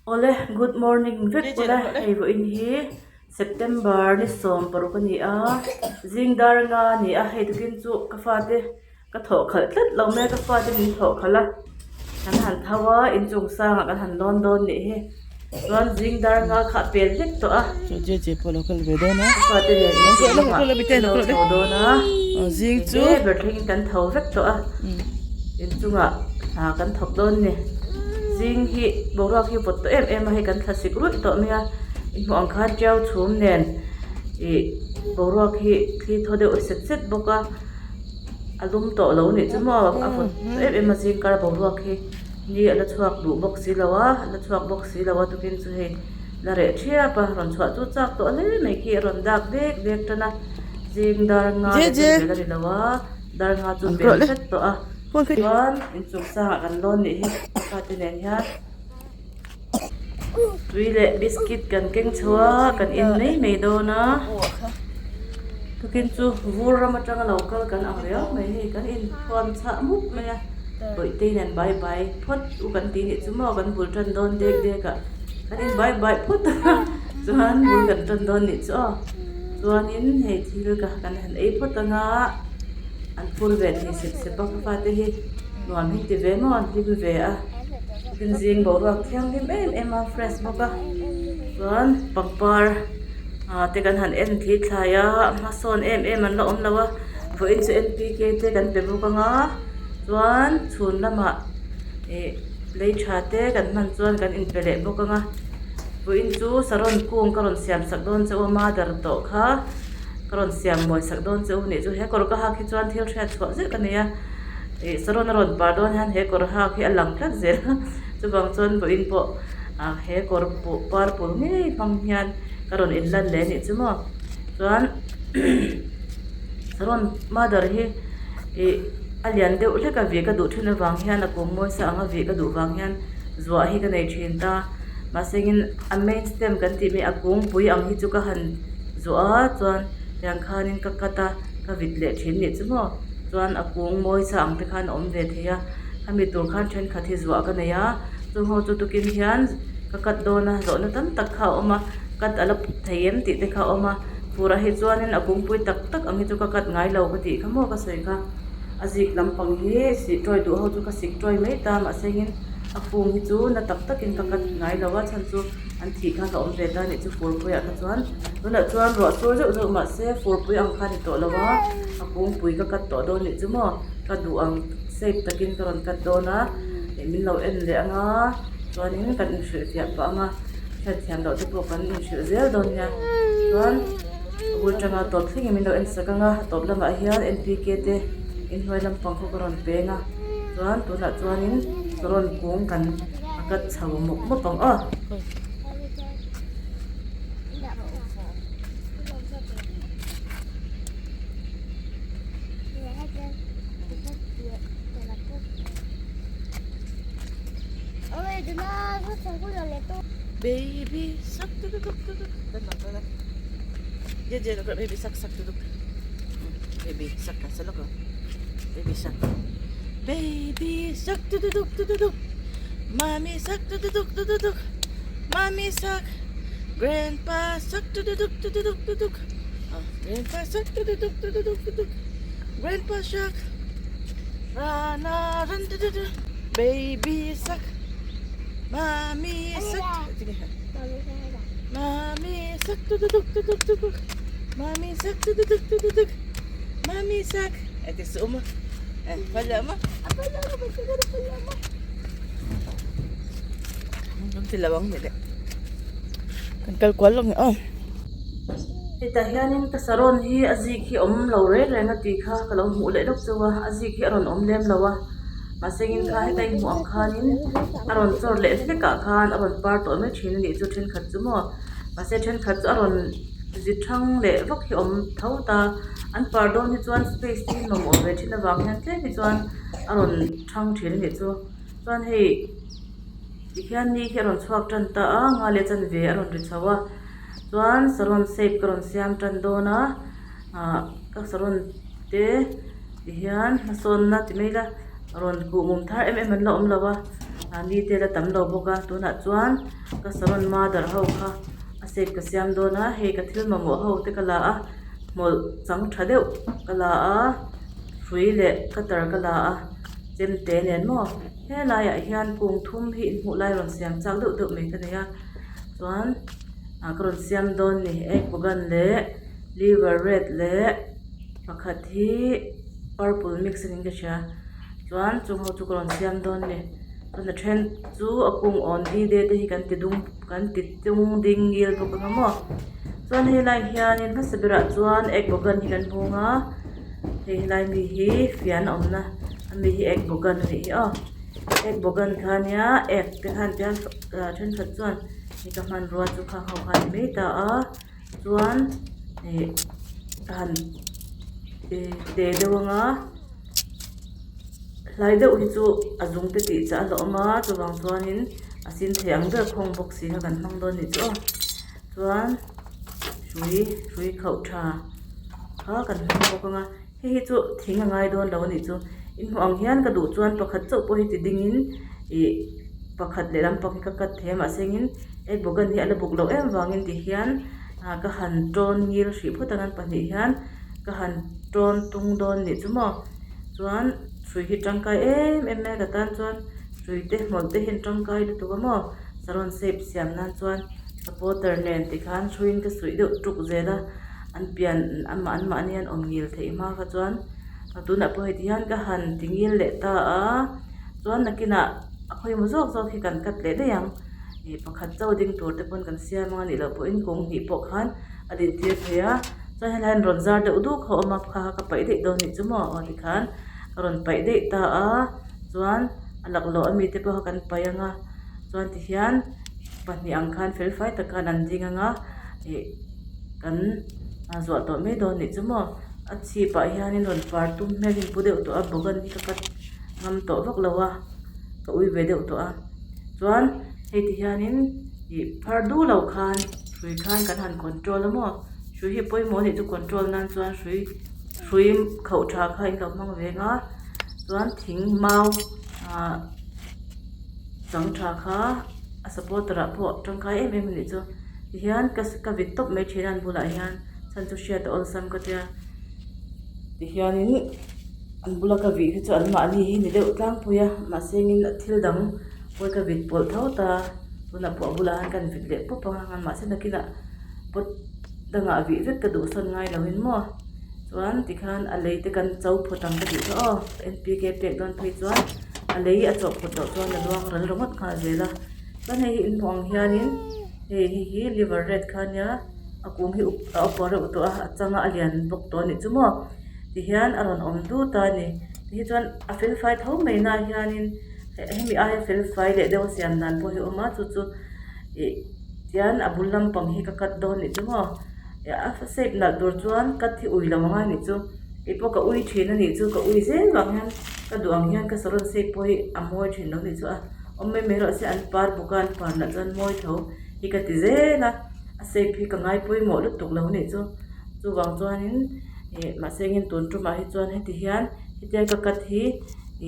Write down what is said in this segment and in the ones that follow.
Awle good morning vek ula hei vawiin hi September ni 16 a ni a zing dar anga a ni a hei tukin chu ka fate ka thawh khalh tlat lo mai a ka fate min thawh khalh a kan han tho a inchung sangah kan han lawn dawn nih hi chuan zing dar anga kha a pel vek tawh a ka fate nen inchung lamah kan lo chho dawn a eng ber thlengin kan tho vek tawh a inchungah hna kan thawk dawn a ni zing hi boruak hi vawt tawh em em a hei kan thlasik ruih tawh mai a inhmuh ang khan tiau chhum nen ih boruak hi thli thaw deuh set set bawk a. A lum tawh lo nih chu maw a vawt em em a zing kar boruak hi ni a la chhuak duh bawk si lo a a la chhuak bawk si lo a tukin chu hei la reh thiap a rawn chhuah chu chak tawh hle mai khi a rawn dak dek dek tan a zing dar nga leh vel vel a ni lo a dar nga chu pel hret tawh a chuan inchung sangah kan lawn nih hi fate nen hian. Tui leh biscuit kan keng chho a kan in mai mai dawn a tukin chu vur ram atanga lo kal kan ang riau mai hei kan in thuam chhah mup mai a bawihte in an bai bai phawt u kan tih nih chu maw kan bul tan dawn dek dek ah kan in bai bai phawt a chuan bul kan tan dawn nih chu aw chuanin hei thil ka kan han ei phawt anga an phur ve thei sep sep a ka fate hi nuam hi ti ve maw an hlim ve a. Zing boruak thianghlim em em a fresh bawk a chuan pangpar ah te kan han en thli thlai a hmasawn em em an la awm lo a vawiin chu n p k te kan pe bawk ang a chuan chhun lamah ih lei tha te kan hman chuan kan inpe leh bawk ang a vawiin chu saron kung ka rawn siam sak dawn che u a mother tawh kha ka rawn siam mawi sak dawn che u nih chu he kawr ka hak hi chuan thil hriat chhuah zet ka nei a. Ih saron a rawn par dawn hian he kawr hak hi a lang tlat zel a chuvang chuan vawiin pawh ah he kawr pawh purple ngei hmang hian ka rawn inlan leh anih chu maw chuan saron mother hi ih a lian deuh hlek a vih ka duh thin avang hian a kum mawi sa ang a vih ka duh vang hian zuah hi ka nei thin ta mahse engin a main stem kan tih mai a kungpui ang hi chu ka han zuah a chuan tiang khanin ka cut a ka vit leh thin nih chu maw. Chuan a kung mawi sa ang te khan a awm ve thei a khami tur khan thenkhat hi zuah ka nei a chung ho chu tukin hian ka cut dawn a zawhna tam tak kha a awm a cut a la thei em tih te kha a awm a furah hi chuanin a kungpui tak tak ang hi chu ka cut ngai lo ka tih kha maw ka sawi kha a zik lampang hi sih tawi duh ho chu ka sik tawi mai ta mahse engin a kung hi chu na tak takin ka cut ngai lo a chhan chu. An thih kha ka awm ve ta nih chu furpui ah kha chuan tunah chuan ruah sur zeuh zeuh mahse furpui ang kha a ni tawh lo a a kungpui ka cut tawh dawn nih chu maw ka duh ang shape takin ka rawn cut dawn a ih min lo en leh ang a chuanin kan inhrilhfiah pah ang a hriatthiam loh te pawh kan inhrilh zel dawn nia chuan a bul tanga tawp thlengin min lo en sak ang a a tawp lamah hian n p k te inhnuai lampang khaw ka rawn peng a chuan tunah chuanin saron kung kan. A cut chho mawp mawp ang aw. Baby sak tuk tuk tuk tuk. Baby sak sak tuk tuk. Baby sak ka salok. Baby sak. Baby shark tuk tuk tuk tuk tuk Mommy shark tuk tuk tuk tuk tuk Mommy shark Grandpa shark tuk tuk tuk tuk tuk tuk tuk oh, Grandpa shark tuk tuk tuk tuk tuk tuk tuk Grandpa shark Rana run tuk tuk tuk Baby shark Mommy shark Mommy shark tuk tuk tuk tuk tuk tuk Mommy shark tuk tuk tuk tuk tuk Mommy shark Ate sumo. Eh, pala mo. Ah, pala mo. Pala pala mo. Ang tilawang nila. Kan kalkual lang oh. Hetah hianin ka saron hi a zik hi awm lo reng reng a tih kha ka lo hmuh leh lawk chauh a a zik hi a rawn awm lem lo a mahse engin kha heta i hmuh ang khanin a rawn chawr leh hlek ah khan a rawn par tawh mai thin a nih chu thenkhat chu maw mahse thenkhat chu a rawn zi thang leh vak hi awm tho ta an par dawn hi chuan space hi nuam awm ve thin avang hian tlem hi chuan a rawn thang thin a nih chu chuan hei tikhian ni hi a rawn chhuak tan ta a nga leh chanve a rawn ri chho a chuan saron shape ka rawn siam tan dawn a ah ka saron te tihian hmasawnna ti mai ila rawn kuhmum thar em em an la awm lo a. Ah ni te la tam lo bawk a tunah chuan ka saron mother ho kha a shape ka siam dawn a hei ka thil mamawh ho te ka la a hmawlh chang tha deuh ka la a hrui leh cutter ka la a chemte nen maw helaiah hian kung thum hi inhmuh lai rawn siam chak deuh deuh mai ka nei a chuan ah ka rawn siam dawn a ni egg bagan leh liver red leh pakhat hi purple mix a niin ka hria chuan chung ho chu ka rawn siam dawn a ni chuan a then chu a kung awn di de te hi kan ti dung kan ti tung ding ngil bawk ang a maw chuan helai hianin hmasa berah chuan egg bagan hi kan hmung a hei helai mi hi fian a awmna ami hi egg bagan a nih hi aw egg bagan kha ania egg te khan tiang thenkhat chuan hei ka hmanrua chu khang ho kha a ni mai ta a. Chuan ih ka han ih te deuh anga hlai deuh hi chu a zung te tih chah a la awm a chuvang chuanin a sin thei ang ber khawng bawk si kha kan hmang dawn anih chu aw chuan hrui hrui khauh tha kha kan hmang bawk anga hei hi chu thing a ngai dawn lo anih chu inhmuh ang hian ka duh chuan pakhat chauh pawh hi ti dingin ih pakhat leh lampang hi ka cut thei a mahse engin egg bagan hi a la buk loh em vangin ti hian ah ka han tawn ngil hrih phawt ang an pahnih hian ka han tawn tung dawn anih chu maw chuan hrui hi tangkai em em mai a ka tan chuan hrui te hmawlh te hi an tangkai lutuk a maw saron shape siam nan chuan supporter nen tikhan hruiin ka suih deuh tuk zel a. An pian amah an mahni an awm ngil theih hma kha chuan tunah pawh heti hian ka han ti ngil leh ta a chuan nakinah a khawimaw zawk zawk hi kan cut leh daih ang ih pakhat chaw ding tur te pawn kan siam ang a nih loh pawhin kawng hnih pawh khan a din tir thei a chuan helai hian rawn zar deuh duk a awm a kha kha ka paih daih dawn anih chu maw aw tikhan ka rawn paih daih ta a chuan a laklawh ami te pawh kha kan paih ang a chuan tihian pahnih ang khan fel fai tak khan an ding ang a ih. Kan zuah tawh mai dawn nih chu maw a chhip ah hianin rawn par tum hmel hi an pu deuh tawh a bagan hi ka cut ngam tawh vak lo a ka ui ve deuh tawh a chuan hei ti hianin ih phar du lo khan hrui khan kan han control a maw hrui hi pawimawh a nih chu control nan chuan hrui hrui khauh tha kha in lo hmang ve ang a chuan thing mau ah chang tha kha a supporter ah pawh tangkai em em a nih chu. Tihian ka ka vit tawp mai thin a an bulah hian chhan chu hriat a awlsam ka tia tihianin an bula ka vih hi chu an mahni hi ni deuh tlangpui a mahse engin thil dang pawi ka vit pawlh tho ta tunah pawh a bulah hian ka han vit leh pawp ang a mahse nakinah pot dangah vih vek ka duh sawn ngai loin maw chuan tikhan a lei te kan cho phawt ang ka tih kha aw N P K pek dawn phei chuan a lei a chawh phawt loh chuan a luang ral ringawt nghal zel a. Chuan hei hi inhmuh ang hianin hei hei hi liver red kha ania a kung hi up a upa reuh tawh a a changa a lian bawk tawh a nih chu maw tihian a rawn awm dut a ni tihi chuan a fel fai tho mai na hianin hemi aia fel fai leh deuh a siam dan pawh hi a awm a chu chu ih tian a bul lampang hi ka cut dawn a nih chu maw a shape nalh tur chuan cut hi ui lo angai a nih chu keipawh ka ui thin a nih chu ka ui zel vang hian ka duh ang hian ka saron shape pawh hi a mawi thin lo a nih chu a. Awm mai mai rawh se an par bawk a an par lah chuan mawi tho hi ka ti zel a a shape hi ka ngai pawimawh lutuk lo anih chu chuvang chuanin ih mahse engin tun tumah hi chuan heti hian hetia ka cut hi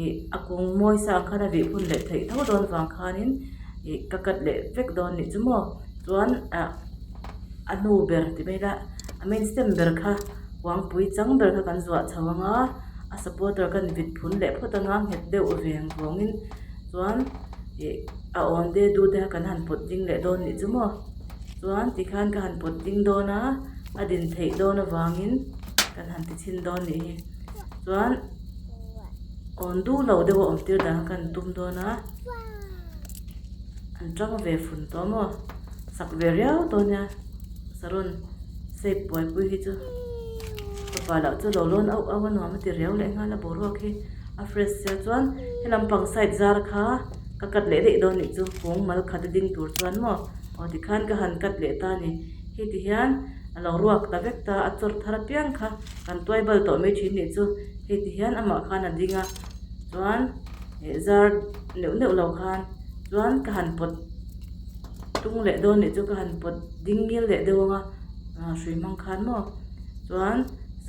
ih a kung mawi sa ang khan a vih hun leh theih tho dawn vang khanin ih ka cut leh vek dawn anih chu maw chuan ah a hnu ber ti mai ila a main stem ber kha kuangpui chang ber kha kan zuah chho ang a a supporter kan vit phun leh phawt ang a nghet deuh veng vawngin. Chuan ih a awn te du te kha kan han pawt ding leh dawn nih chu maw chuan tikhan ka han pawt ding dawn a a din theih dawn avangin kan han ti chhin dawn nih hi chuan awn du lo deuh a awm tir dan kha kan tum dawn a an tang ve fun tawh maw sak ve riau dawn nia saron shape buaipui hi chu fapa lah chu lo lawn auh auh a nuam a ti riau leh nghal a boruak hi. A fresh sia chuan he lampang side zar kha ka cut leh daih dawn nih chu kung mal khat a ding tur chuan maw aw tikhan ka han cut leh ta a ni hei ti hian a lo ruak ta vek ta a chawr thar apiang kha kan tuai bal tawh mai thin nih chu hei ti hian amah khan a ding a chuan ih zar neuh neuh lo khan chuan ka han pawt tung leh dawn nih chu ka han pawt ding ngil leh deuh ang a ah hrui hmang khan maw chuan.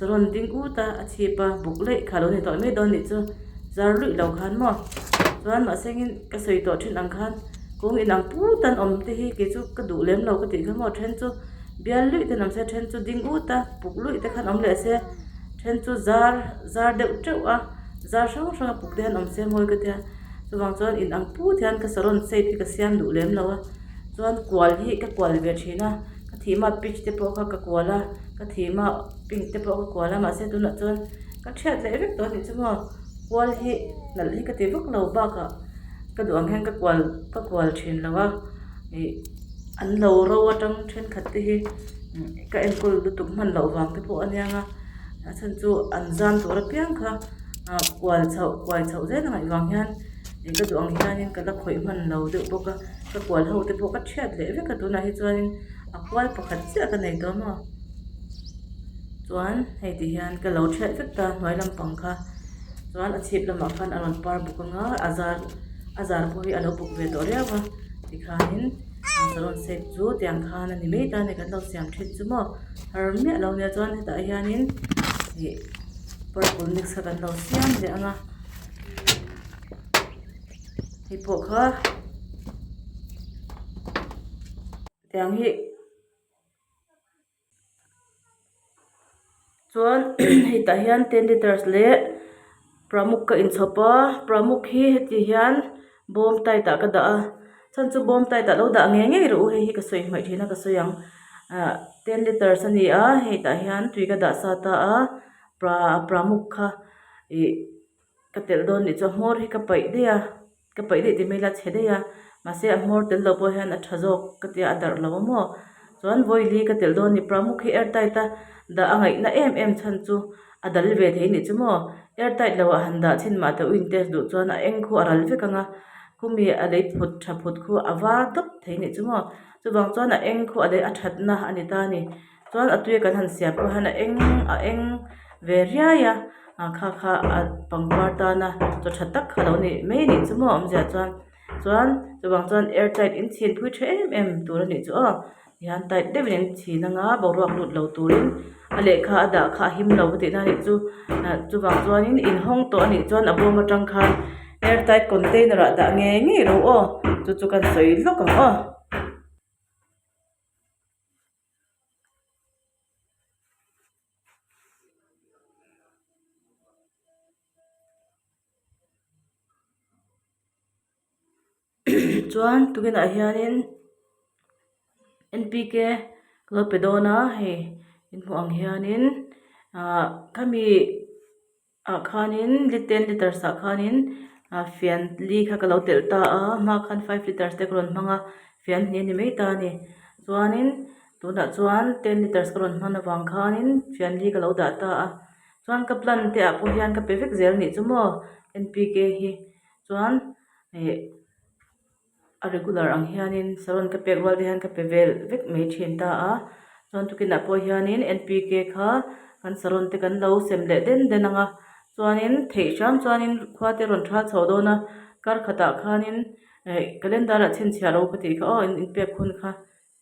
Saron ding ut a, a chhip a, buk laih kha lo ni tawh mai dawn nih chu zar luih lo khan maw. Chuan mahse engin ka sawi tawh thin ang khan kung inang put an awm te hi kei chu ka duh lem lo ka tih kha maw then chu bial luih ten awm se then chu ding ut a puk luih te khan awm leh se then chu zar zar deuh teuh a zar hrang hrang a puk te hian awm se mawi ka tia chuvang chuan inang put hian ka saron shape hi ka siam duh lem lo a chuan kual hi ka kual ve thin a ka thihma peach te pawh kha ka kual a ka thihma pink te pawh ka kual a mahse tunah chuan ka thiat leh vek tawh a nih chu maw. Kual hi nalh hi ka ti vak lo bakah ka duh ang hian ka kual ka kual thin lo a ih an lo ro atang thenkhat te hi ka enkawl lutuk hman loh vang te pawh a nia nga a chhan chu an zam tur apiang kha ah kual chhoh kuai chhoh zel a ngaih vang hian ih ka duh ang hianin ka la khawih hman lo deuh bawk a ka kual ho te pawh ka thiat leh vek a tunah hi chuanin a kual pakhat chiah ka nei tawh maw. Chuan hei ti hian ka lo ṭhiat vek ta hnuai lampang kha chuan a chhip lamah khan a rawn par bawk anga a zar a zar pawh hi a lo bawk ve tawh riau a tikhanin saron shape chu tiang khan a ni mai ta a ni kan lo siam ṭhin chu maw har miah lo nia chuan hetah hianin ih purple mix kha kan lo siam leh ang a hei pawh kha tiang hi. Chuan hetah hian ten litres leh pramuk ka inchhawp a pramuk hi heti hian bawm tight ah ka dah a chhan chu bawm tight ah lo dah ngei ngei rawh u hei hi ka sawi hmaih thin a ka sawi ang ah ten litres a ni a hetah hian tui ka dah sa ta a pra pramuk kha ih ka telh dawn nih chu a hmawr hi ka paih daih a. Ka paih daih ti mai la chhe daih a, mahse a hmawr tel lo pawh hian a tha zawk ka tia a darh lo a maw. Chuan vawili ka telh dawn ni Pramuk hi air tight a dah a ngaihna em em chhan chu a dal ve thei nih chu maw. Air tight lo ah han dah chhin mah teh u in test duh chuan a eng khu a ral vek ang a, khumi a lei phut tha phut khu a var dawp thei nih chu maw. Chuvang chuan a eng khu a lei a thatna a ni ta a ni. Chuan a tui kan han siam pawh hian a eng a eng ve riai a ah kha kha a pangpar tana chaw tha tak kha lo nih mai anih chu maw awmzia chuan chuan chuvang chuan air tight in chhin phui tha em em tur a nih chu aw tihian tight deuhin an chhin anga boruak lut lo turin a lehkha a dah kha a him lo ka tihna anih chu ah chuvang chuanin inhawng tawh anih chuan a bawm atang khan air tight container ah dah ngei ngei ro aw chu chu kan sawi lawk ang aw. Chuan tukinah hianin N P K ka lo pe dawn a hei in hmuh ang hianin ah khami ah khanin ten litres ah khanin ah fian li kha ka lo telh ta a hma khan five litres te ka rawn hmang a fian hnih a ni mai ta a ni chuanin tunah chuan ten litres ka rawn hman avang khanin fian li ka lo dah ta a chuan ka plant te ah pawh hian ka pe vek zel anih chu maw N P K hi chuan ih. A regular ang hianin saron ka pek rual te hian ka pe vel vek mai thin ta a chuan tukinah pawh hianin N P K kha kan saron te kan lo sem leh den den ang a chuanin theih hram chuanin khua te rawn thal chho dawn a kar khatah khanin eh calendar ah chhinchhiah lo ka tih kha aw in inpek hun kha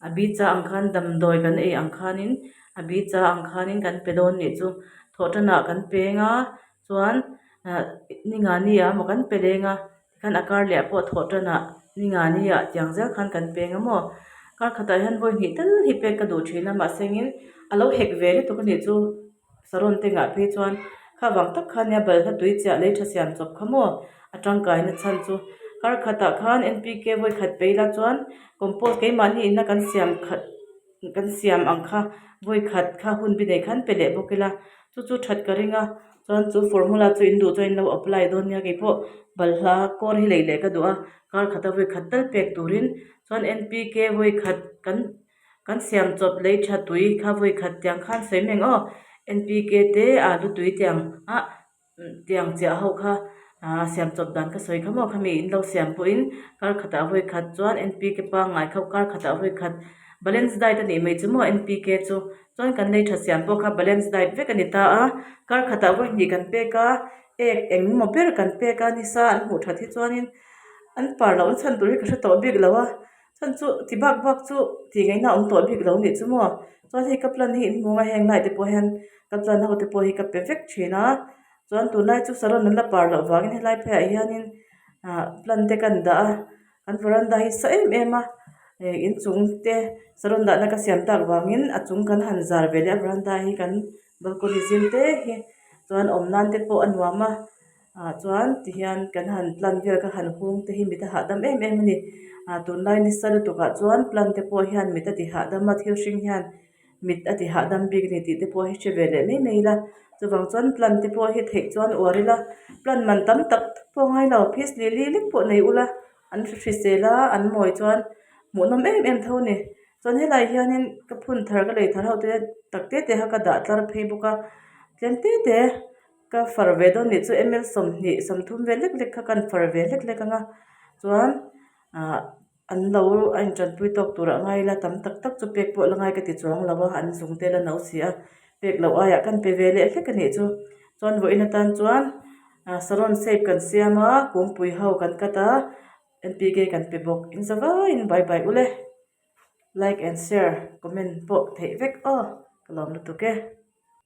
a bi cha ang khan damdawi kan ei ang khanin a bi cha ang khanin kan pe dawn nih chu thawhtanah kan peng a chuan ah ni nga ni ah maw kan pe leng a tikhan a kar leh pawh thawh tan ah ni nga ni ah tiang zel khan kan peng a maw kar khatah hian vawi hnih tal hi pek ka duh thin a mahse engin a lo hek ve lutuk a nih chu saron te ngah phei chuan kha vang tak khan nia balhla tui chiah lei tha siam chawp kha maw a tangkai na chhan chu kar khatah khan N P K vawi khat pe ila chuan compost keimahni in a kan siam khat kan siam ang kha vawi khat kha hun bi nei khan pe leh bawk ila chu chu that ka ring a chuan chu formula chu in duh chuan in lo apply dawn nia keipawh balhla kawr hi lei leh ka duh a kar khata vawi khat tal pek turin chuan N P K vawi khat kan kan siam chawp lei tha tui kha vawi khat tiang khan sawi mai ang aw N P K te alu tui tiang ah tiang chiah ho kha ah siam chawp dan ka sawi kha maw khami in lo siam pawhin kar khatah vawi khat chuan N P K pangngai kha kar khatah vawi khat balance diet a nih mai chu maw N P K chu chuan kan lei tha siam pawh kha balance diet vek a ni ta a kar khatah vawi hnih kan pek a ek engemaw ber kan pek a nisa an hmuh that hi chuanin an par loh na chhan tur hi ka hre tawh bik lo a. Chhan chu ti bak bak chu tih ngaihna a awm tawh bik lo nih chu maw chuan hei ka plan hi in hmuh ang a heng lai te pawh hian ka plan ho te pawh hi ka pe vek thin a chuan tunlai chu saron an la par loh vangin helai pheiah hianin. Ah plant te kan dah a kan veranda hi sa em em a eh inchung te saron dahna ka siam tak vangin a chung kan han zar ve leh a veranda hi kan balcony zim te hi chuan awm nan te pawh a nuam a ah chuan tihian kan han plant vel ka han hung te hi mit a hahdam em em a ni ah tunlai nisa lutuk ah chuan plant te pawh hian mit a ti hahdam a thil hring hian mit a ti hahdam bik a ni tih te pawh hi hre ve leh mai mai ila chuvang chuan plant te pawh hi theih chuan uar ila plant man tam tak pawh a ngai lo piece li li lek pawh nei ula an hrisel a an mawi chuan hmuhnawm em em tho a ni chuan helai hianin ka phun thar ka lei thar ho te tak te te kha ka dah tlar phei bawk a tlem te te ka far ve dawn nih chu ml 20 30 vel lek lek kha ka far ve hlek hlek ang a chuan ah. An lo a intanpui tawk tur ah ngai ila tam tak tak chu pek pawh la ngai ka ti chuang lo a, an zung te la no si a, pek loh aiah kan pe ve leh hlek a nih chu. Chuan vawiin atan chuan ah saron shape kan siam a, kungpui ho kan cut a, N P K kan pe bawk. In za vaiin bye bye ule. Like and share comment pawh theih vek aw ka lawm lutuk e.